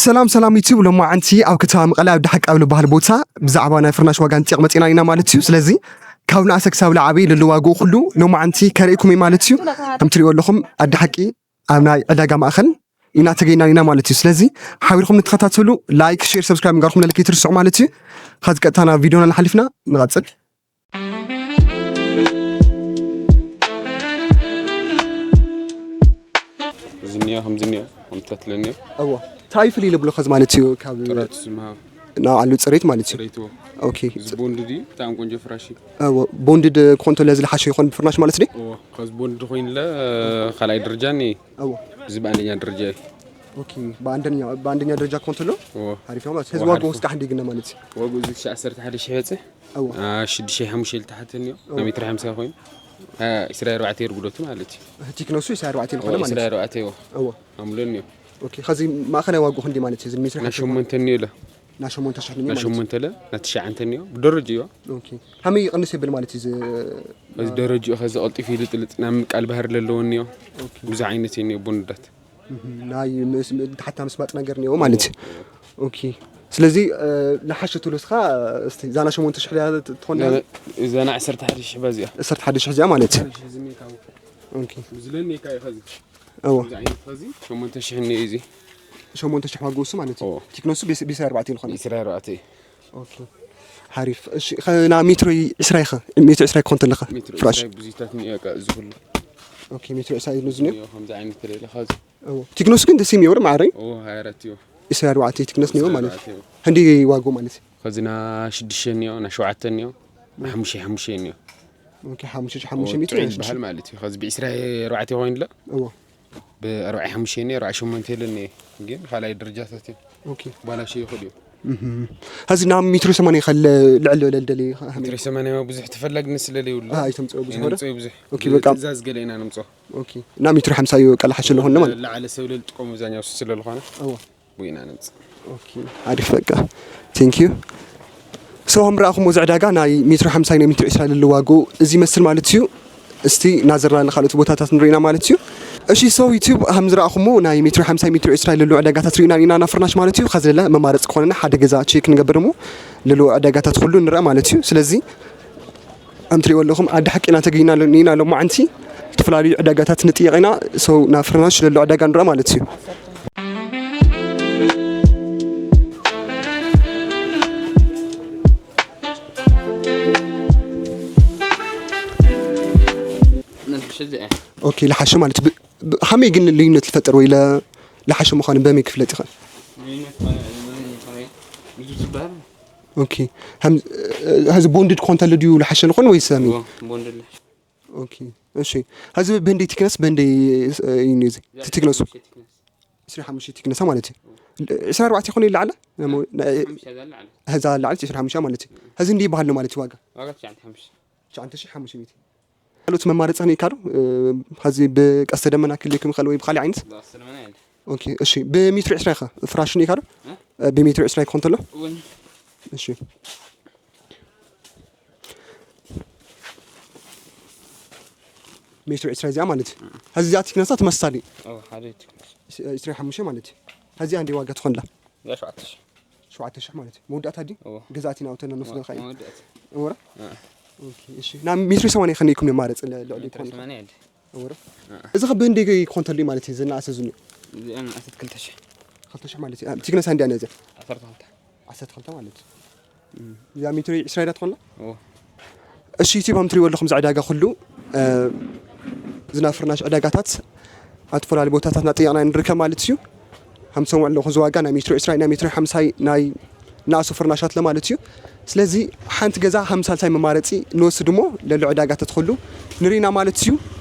ሰላም ሰላም ዩቲዩብ፣ ሎማዓንቲ ኣብ ከተማ መቐለ ኣብ ደሓቂ ኣብ ዝበሃል ቦታ ብዛዕባ ናይ ፍርናሽ ዋጋ ንጥየቕ መፂና ኢና ማለት እዩ። ስለዚ ካብ ንኣሰ ክሳብ ላዓቢ ልልዋግኡ ኩሉ ሎማዓንቲ ከርእይኩም እዩ ማለት እዩ። ከም ትሪእዎ ኣለኹም ኣደሓቂ ኣብ ናይ ዕዳጋ ማእኸል ኢና ተገይና ኢና ማለት እዩ። ስለዚ ሓቢርኩም ንተኸታተሉ፣ ላይክ፣ ሼር፣ ሰብስክራይብ ምግባርኩም ለልክ ይትርስዑ ማለት እዩ። ካዚ ቀጥታ ናብ ቪዲዮና ንሓሊፍና ንቐፅል። ዝኒዮ ከምዝኒዮ ከምተትለኒዮ እዎ፣ እንታይ ፍልይ ልብሎ ኸዚ ማለት እዩ ካብ ጥራቱ ዝምሃብ ናብዓሉ ፅሬት ማለት እዩ። ረይትዎ ኦኬ። እዚ ቦንድ ድዩ ብጣዕሚ ቆንጆ ፍራሽ እዩ እዎ፣ ቦንድድ ኮንቶ ለዚ ዝሓሸ ይኾን ፍርናሽ ማለት ድዩ? እዎ ካብዚ ቦንድ ኮይንለ ካልኣይ ደረጃ እኒ እዎ። እዚ ብኣንደኛ ደረጃ እዩ ኦኬ። በአንደኛ በአንደኛ ደረጃ ኮንቶ ሎ እዎ አሪፍ ነው ማለት። እዎ፣ ህዝብ ዋጋ አሪፍ ውስጥ አንድ ይግነ ማለት። ዋግኡ እዚ ትሽዓ ዓሰርተ ሓደ ሺሕ ይበፅሕ እዎ። ሽዱሽተ ሓሙሽተ ኢልተሓተኒ እዩ ናብ ሜትር ሓምሳ ኮይኑ ዕስራ ኣርባዕተ የርጉደቱ ማለት እዩ ቲክነሱ ይሳር ባዕት ይልኾነ ማለት። ዕስራ ኣርባዕተ ይዎ እዎ። ኣምለኒ እዩ ኦኬ። ኸዚ ማእኸላይ ዋግኡ ክንዲ ማለት እዩ ዝሚስር ናብ ሸሞንተ እኒዮ ኢለ ናብ ሸሞንተ ሽሕ ናብ ሸሞንተ ኢለ ናብ ትሽዓንተ እኒዮ ብደረጅ እዩ ኦኬ። ከመይ ይቕንስ የብል ማለት እዩ ዝ- እዚ ደረጅኡ ኸዚ ቀልጢፉ ይልጥልጥ ናብ ምቃል ባህር ለለዎ እኒዮ ብዙሕ ዓይነት እዩ እኒዮ ቦንዳት ናይ ምስ- ታሕታ ምስማጥ ነገር እኒኦ ማለት እዩ። ኦኬ። ስለዚ እ፣ ንሓሸ ትብሎ እስኻ እስቲ ዛና ሸሞንተ ሽሕ ድያ ትኾን ድያ? እዘና ዓሰርተ ሓደ ሽሕ ባዚኣ ዓሰርተ ሓደ ሽሕ እዚኣ ማለት እዩ። ኦኬ። ዝለኒ ካዩ ኸዚ እዎ። እዚ ዓይነት ኸዚ ሸሞንተ ሽሕ እኒኦ እዚ ሸሞንተ ሽሕ ዋግኡ እሱ ማለት እዩ። እዎ። ቲክነሱ ቢስ ቢስ ኣርባዕተ ዝኾነ። ዕስራ ኣርባዕተ እዩ ኦኬ። ሓሪፍ። እሺ ኸና ሜትሮ ዕስራ ኢኻ ሜትሮ ዕስራ ይኮን ተለኻ ሜትሮ ፍራሽ። ዕስራ ብዙታት እኒኦ ቃ እዚ ኩሉ ኦኬ። ሜትሮ ዕስራ እዩ ዝኒኦ። እኒኦ ከምዚ ዓይነት ተለለ ኸዚ እዎ። ቲክነሱ ግን ደስ የሚወር ማዕረይ እዎ ሃያ ኣራት እዩ ዕስራ ኣርባዕተ ቲክነስ እኒኦ ማለት እዩ። እዩ ህንዲ ዋግኡ ማለት እዩ። ኸዚ ና ሽዱሽተ እኒኦ ና ሸውዓተ እኒኦ ሓሙሽተ ሓሙሽተ እኒኦ ኦኬ። ሓሙሽተ ሓሙሽተ ሚእቲ ጥዑይ ሓሙሽተ። ዝበሃል ማለት እዩ ኸዚ ብዕስራ ኣርባዕተ ኮይኑ ኢለ እዎ። ብኣርባዓ ሓሙሽተ እኒኦ ኣርባዓ ሸሞንተ ኢለኒ ግን ካልኣይ ደረጃታት እዮም ኦኬ። ባላሸ ይኽእል እዩ እህም። ኸዚ ናብ ሜትሮ ሰማንያ ከለ ልዕል ልበለ ልደሊ ሜትሮ ሰማንያ ብዙሕ ተፈላግነት ስለለይብሉ ኣይተምፅኦ ብዙሕ ወረ ነምፅኦ ብዙሕ ኦኬ፣ በቃ። ትእዛዝ ገለ ኢና ነምፅኦ ኦኬ። ናብ ሜትሮ ሓምሳ እዩ ቀላሓሽ ለኾነ ማለት ላዕለ ሰብ ለልጥቀሙ ዛኛው ስለዝኾነ እዎ። ብኢና ነምፅእ ኦኬ። ሓሪፍ በቃ። ቴንክ ዩ። ሶ ከም ረኣኹሞ እዚ ዕዳጋ ናይ ሜትሮ ሓምሳ ናይ ሜትሮ ዕስራ ልልዋጎ እዚ ይመስል ማለት እዩ። እስቲ ናዘርና ንካልኦት ቦታታት ንሪኢና ማለት እዩ። እሺ ሶ ዩቲዩብ ከም ዝረኣኹሞ ናይ ሜትሮ ሓምሳ ሜትሮ ዕስራ ልሉ ዕዳጋታት ሪኢና ኢና ናብ ፍርናሽ ማለት እዩ። ከዚ ለለ መማረፂ ክኾነና ሓደ ገዛ ቼክ ንገብር እሞ ልሉ ዕዳጋታት ኩሉ ንረአ ማለት እዩ። ስለዚ ከም ትሪእዎ ኣለኹም ዓዲ ሓቂ ኢና ተገይና ኣሎ- ኢና ሎማዓንቲ ዝተፈላለዩ ዕዳጋታት ንጥየቕ ኢና። ሶ ናብ ፍርናሽ ለሎ ዕዳጋ ንረአ ማለት እዩ። ኦኬ። ልሓሸ ማለት ብ- ብ- ከመይ ግን ልዩነት ዝፈጠር ወይ ለ- ልሓሸ ምዃኑ በመይ ክፍለጥ ይኽእል? ኦኬ። ከም- እ- እዚ ቦንድድ ኮንተል ድዩ ልሓሸ ልኾን ወይስ ከመይ? ቦንድድ ልሓሸ ኦኬ። እሺ። እዚ ብህንደይ ቲክነስ ብህንደይ እዩ ነዚ ቲክነሱ ዕስራ ሓሙሽተ ቲክነሳ ማለት እዩ። ዕስራ ኣርባዕተ ይኾን ይለዓለ? እዛ ላዕሊ ዕስራ ሓሙሽተ ማለት እዩ። እዚ እንዲ ይበሃል ነው ማለት እዩ ዋጋ? ዋጋ ትሽዓተ ሓሙሽተ ትሽዓተ ሽሕ ሓሙሽተ ሚእቲ። ካልኦት መማረፂ ክንእካ ዶ? እ፣ ኸዚ ብቀስተ ደመና ክልክም ይኽእል ወይ ብኻሊእ ዓይነት? ብቀስተ ደመና የለ ኦኬ። እሺ። ብሜትሮ ዕስራ ኢኻ ፍራሽ ንኢካ ዶ? እ፣ ብሜትሮ ዕስራ ይኮን ተሎ? እውን እሺ። ሜትሮ ዕስራ እዚኣ ማለት እዩ። ኸዚ እዚኣ ቲክነሳ ትመሳሊ ኦ ሓደ ትኩስ ዕስራ ሓሙሽተ ማለት እዩ። ኸዚኣ እንዲ ዋጋ ትኾንላ? እዚኣ ሸውዓተ ሽሕ ሸውዓተ ሽሕ ማለት እዩ። መወዳእታ ድዩ? እዎ። ገዛእቲ ናውተና ንወስዶ ኸዓ መወዳእቲ ወረ? ኦኬ። እሺ። ናብ ሜትሮ ሰማንያ ከነይኩም የማረፅ ልዕሊ ሜትሮ ይኮን ሰማንያ የለ ወረ? እዚ ኸ ብህንደይ ኮንተሉ ማለት እዩ ዝነኣሰ ዝኒ እዚኣ ንኣሰት ክልተ ሽሕ ክልተ ሽሕ ማለት እዩ። ቲክነሳ እንዲያ ነዚ ዓሰርተ ክልተ ዓሰርተ ክልተ ማለት እዩ። እዚኣ ሜትሮ ዕስራ ኢዳ ትኾንላ? እዎ እሺ። ዩቲዩብ ከም ትሪእዎ ኣለኹም እዚ ዕዳጋ ኩሉ እ፣ እዚ ናይ ፍርናሽ ዕዳጋታት ኣብ ዝተፈላለዩ ቦታታት እናጠየቕና ንርከብ ማለት እዩ። ከም ትሰምዑ ኣለኹም እዚ ዋጋ ናይ ሜትሮ ዕስራ ናይ ሜትሮ ሓምሳ ናይ ንኣሱ ፍርናሻት ለማለት እዩ። ስለዚ ሓንቲ ገዛ ከም ሳልሳይ መማረፂ ንወስድ እሞ ለሎ ዕዳጋታት ኩሉ ንሪና ማለት እዩ።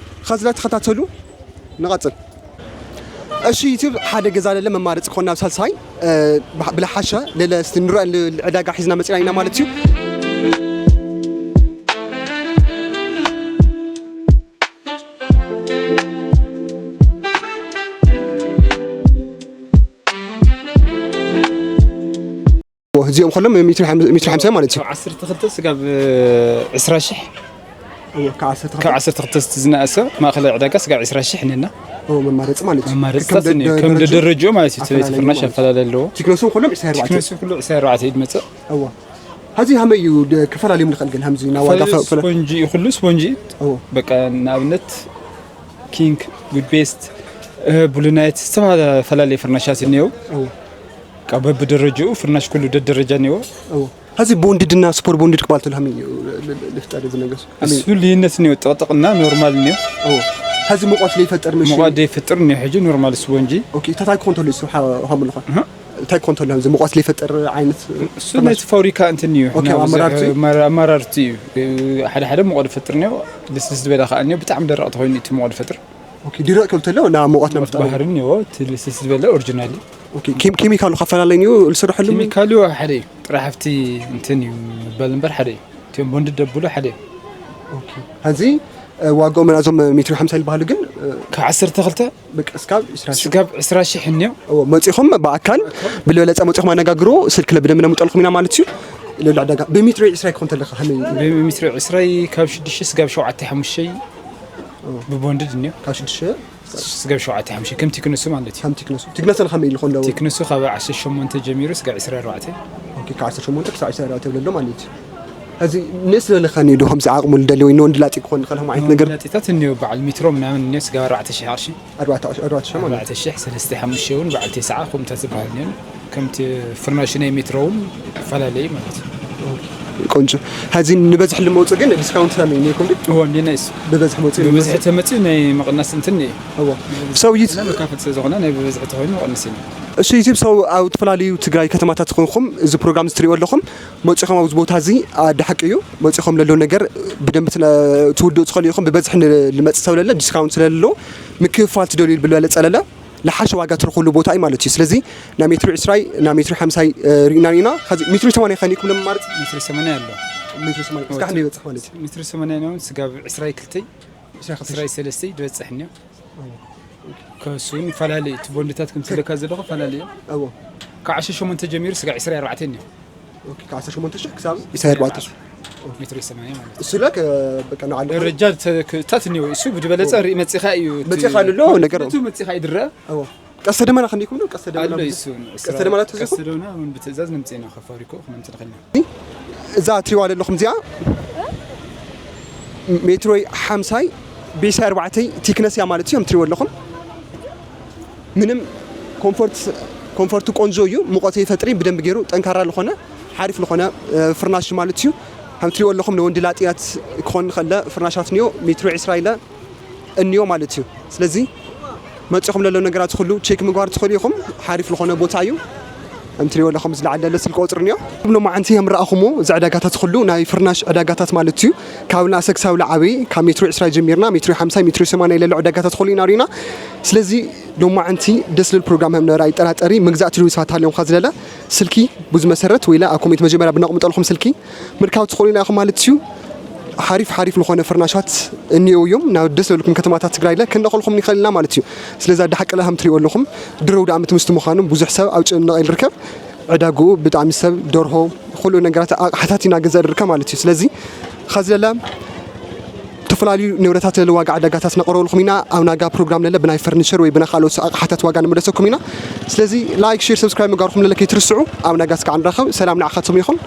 ኸዚ ላ ተኸታተሉ ንቐፅል። እሺ ዩቲዩብ ሓደ ገዛ ለለ መማረፂ ኮና ኣብ ሳልሳይ እ፣ ብሓ- ብልሓሸ ለለ እስቲ ንረአ ል- ዕዳጋ ሒዝና መፂና ኢና ማለት እዩ። እዚኦም ከሎም ሜትሮ ሓም- ሜትሮ ሓምሳ ማለት እዩ። ካብ ዓሰርተ ክልተ ስጋብ ዕስራ ሽሕ እዎ፣ ካብ ዓሰርተ ካብ ዓሰርተ ክልተ ዝነኣሰ ማእኸላይ ዕዳጋ ስጋብ ዕስራ ሺሕ እኒና። እዎ፣ መማረፂ ማለት እዩ። መማረፅታት እኒኦ። ከም ደረጃኡ ማለት እዩ። እቲ ፍርናሽ ኣፈላለየ ኣለዎ። ቲክነሱ ኩሎም ዕስራ ኣርባዕተ። ቲክነሱ ኩሉ ዕስራ ኣርባዕተ እዩ ዝመፅእ። እዎ። ሀዚ ሀመይ እዩ ደ- ክፈላለዮም ንኽእል ግን ሀምዚ ናብ ዋጋ ፈ- ፈለ- ስፖንጂ እዩ፣ ኩሉ ስፖንጂ እዩ። እዎ። በቃ ንኣብነት ኪንግ፣ ጉድ ቤስት፣ ብሉናይት ዝተፈላለየ ፍርናሻት እኒአው። እዎ። በብደረጃኡ ፍርናሽ ኩሉ ደደረጃ እኒአው። እዎ። ሀዚ ቦንድድ እና ሱፐር ቦንድድ ክባል ተሎ ሀመይ እዩ ል- ል- ልፍጠር እዚ ነገር እሱ ልዩነት እኒኦ። ጥቕጥቕና ኖርማል እኒኦ። እዎ። ሀዚ ሙቐት ለይፈጠር ምሽ ሙቐት ዘይፈጥር እኒኦ። ሕጂ ኖርማል ስፖንጂ። ኦኬ፣ እንታይ ክኾን ተሎ ይሱ ሓ- ሓሙልኻ እህ። እንታይ ክኾን ተሎ ሀምዚ ሙቐት ለይፈጠር ዓይነት እሱ ነቲ ፋብሪካ እንትን እዩ። ኦኬ፣ ናብ ኣመራርቲ? ብዙሕ መራ- ኣመራርቲ እዩ። ሓደ ሓደ ሙቐት ፈጥር እኒኦ። ልስልስ ዝበለ ከዓ እኒኦ። ብጣዕሚ ደረቕ ተኾይኑ እቲ ሙቐት ፈጥር ኦኬ፣ ድረቕ ክብል ተሎ ናብ ሙቐት ናብ ሙቐት ባህሪ እኒኦ። እቲ ልስልስ ዝበለ ኦሪጂናል እዩ። ኦኬ፣ ኬም- ኬሚካሉ ካፈላለይ እዩ ዝስርሐሉ ኬሚካሉ ሓደ እዩ። ጥራሕ ኣብቲ እንትን እዩ ዝበል እምበር ሓደ እዩ። እቲኦም ቦንድ ደብሉ ሓደ እዩ። ሀዚ ዋጋኦም ናዞም ሜትሮ ሓምሳ ይበሃሉ ግን ካብ ዓሰርተ ክልተ በቃ እስካብ ዕስራ ሺሕ ስጋብ ዕስራ ሺሕ እኒኦ። እዎ፣ መፂኹም ብኣካል ብልበለፀ መፂኹም ኣነጋግሮ ስልክ ለብደም ነምጠልኩም ኢና ማለት እዩ። ልዕሊ ዕዳጋ ብሜትሮ ዕስራ ይኮን ተለካ ከመይ ብሜትሮ ዕስራይ ካብ ሽዱሽተ ስጋብ ሸውዓተ ሓሙሽተ ብቦንድድ እኒኦ። ካብ ሽዱሽተ ስጋብ ሸውዓተ ሓሙሽተ ከም ቲክነሱ ማለት እዩ። ከም ቲክነሱ ቲክነሰን ከመይ ኢሉ ኮን ደው ቲክነሱ ካብ ዓሰርተ ሸሞንተ ጀሚሩ ስጋብ ዕስራ ኣርባዕተ። ኦኬ፣ ካብ ዓሰርተ ሸሞንተ ክሳብ ዕስራ ኣርባዕተ ብለሎ ማለት እዩ። ሀዚ ንእስ ዝበለ ከኒ ዶ ከምዚ ዓቕሙ ልደሊ ወይ ንወንዲ ላጢ ክኾን ንኽእል ከም ዓይነት ነገር ላጢታት እኒኦ። በዓል ሜትሮ ምናምን እኒኦ። ስጋብ ኣርባዕተ ሺሕ ቅርሺ። ኣርባዕተ ኣርባዕተ ሸሞንተ ኣርባዕተ ሺሕ፣ ሰለስተ ሓሙሽተ እውን በዓል ተስዓ ከምታት ዝበሃል እኒኦ። ከምቲ ፍርናሽ ናይ ሜትሮ እውን ይፈላለዩ ማለት እዩ። ቆንጆ። ሀዚ ንበዝሒ ልመውፅእ ግን ዲስካውንት ከመይ ነይኩም ግን እዎ እንዲና ይስ ብበዝሒ መውፅእ ብብዝሒ ተመፅኡ ናይ መቐነስ እንትን እዩ። እዎ። ሰው ይት መካፈል ስለ ዝኾነ ናይ ብብዝሒ ተኾይኑ መቐነስ እዩ። እሺ፣ እዚ ሰው ኣብ ዝተፈላለዩ ትግራይ ከተማታት ዝኾንኩም እዚ ፕሮግራም ዝትሪእዎ ኣለኹም መፂኹም ኣብዚ ቦታ እዚ ኣደ ሓቂ እዩ መፂኹም ለሎ ነገር ብደንብ ትለ- ትውድኡ ትኽእሉ ኢኹም። ብበዝሒ ን- ልመፅእ ሰብ ለለ ዲስካውንት ስለለሎ ምክፍፋል ትደልዩ ብልበለ ፀለለ ለሓሸ ዋጋ ትረኽብሉ ቦታ እዩ ማለት እዩ። ስለዚ ናይ ሜትሮ ዕስራይ ናይ ሜትሮ ሓምሳይ እ፣ ርኢና ኢና። ኸዚ ሜትሮ ሰማንያ ከኒኩም ለመማርፅ ሜትሮ ሰማንያ ኣሎ። ሜትሮ ሰማንያ እስካዕ ክንደይ ይበፅሕ ማለት እዩ? ሜትሮ ሰማንያ እውን ስጋብ ዕስራይ ክልተይ ዕስራይ ክልተ ዕስራይ ሰለስተይ ድበፅሕ እኒኦ። ከሱ እውን ይፈላለዩ። እቲ ቦንድታት ከም ትለካ ዘለኹ ይፈላለዩ። እዎ። ካብ ዓሰርተ ሸሞንተ ጀሚሩ ስጋብ ዕስራይ ኣርባዕተ እኒኦ። ኦኬ፣ ካብ ዓሰርተ ሸሞንተ ሺሕ ክሳብ ዕስራይ ኣርባዕተ ሺሕ። ሜትሮ ሰማንያ ማለት እዩ። እሱ ለ ከ- በቃ ንዓሉ ደረጃ ተ- ክታት እኒኦ። እሱ ብድበለፀ ርኢ መፂኻ እዩ። እቲ መፂኻ ኣሎ ነገር ክፍተቱ መፂኻ ይድረእ። እዎ። ቀስተ ደመና ክንዲኩም ነው? ቀስተ ደመና ኣሎ ብዙ- እሱ ቀስተ ደመና ተዘይኩም? ቀስተ ደመና እውን ብትእዛዝ ነምፅእና ካብ ፋብሪኮ ክነምፅእ ንኽእል ኢና። እዛ ትሪዋ ዘለኹም እዚኣ ሜትሮይ ሓምሳይ ቤሳይ ኣርባዕተይ ቲክነስ እያ ማለት እዮም ትሪዎ ኣለኹም። ምንም ኮንፎርት ኮንፎርቱ ቆንጆ እዩ። ሙቐት ይፈጥሪ ብደንብ ገይሩ ጠንካራ ዝኾነ ሓሪፍ ዝኾነ እ፣ ፍርናሽ ማለት እዩ። ከም ትሪዎ ኣለኹም ንወንዲ ላጥያት ክኾን ከለ ፍርናሻት እኒኦ ሜትሮ ዕስራ ኢለ እኒኦ ማለት እዩ። ስለዚ መፂኹም ለሎ ነገራት ኩሉ ቼክ ምግባር ትኽእሉ ኢኹም። ሓሪፍ ዝኾነ ቦታ እዩ። ከም ትሪዎ ኣለኹም ዝለዓል ለለ ስልክ ቁፅሪ እኒኦ። ሎማዓንቲ ከም ረኣኹሞ እዚ ዕዳጋታት ኩሉ ናይ ፍርናሽ ዕዳጋታት ማለት እዩ። ካብ ናእሰ ክሳብ ላዓበይ ካብ ሜትሮ ዕስራ ጀሚርና ሜትሮ ሓምሳ ሜትሮ ሰማንያ ለሎ ዕዳጋታት ኩሉ ኢና ሪና። ስለዚ ሎማዓንቲ ደስ ልብል ፕሮግራም ከም ነበረ ኣይጠራጠሪ። መግዛእቲ ልዊ ሰባት ሃልዮም ካ ዝለለ ስልኪ ብዙ መሰረት ወይላ ኣብ ኮሜንት መጀመርያ ብነቕምጠልኩም ስልኪ ምርካብ ትኽእሉ ኢና ኢኹም ማለት እዩ። ሓሪፍ ሓሪፍ ዝኾነ ፍርናሻት እኒኦ እዮም ናብ ደስ ዘብልኩም ከተማታት ትግራይ ለ ክንደኸልኩም ንኽእል ኢና ማለት እዩ። ስለዚ ኣደ ሓቂ ለ ከም ትሪኦ ኣለኹም ድረው ዳኣመት ምስቲ ምዃኑ ብዙሕ ሰብ ኣብ ጭንቕ ይርከብ። ዕዳግኡ ብጣዕሚ ሰብ ደርሆ ኩሉ ነገራት ኣቕሓታት ኢና ገዛ ድርከብ ማለት እዩ። ስለዚ ኸዚ ለለ ዝተፈላለዩ ንብረታት ለለ ዋጋ ዕዳጋታት ነቕረበልኩም ኢና። ኣብ ናጋ ፕሮግራም ለለ ብናይ ፈርኒቸር ወይ ብናይ ካልኦት ኣቕሓታት ዋጋ ንምለሰኩም ኢና። ስለዚ ላይክ ሼር ሰብስክራይብ ምግባርኩም ለለ ከይትርስዑ። ኣብ ናጋ እስካዕ ንራኸብ። ሰላም ንዓኻትኩም ይኹን።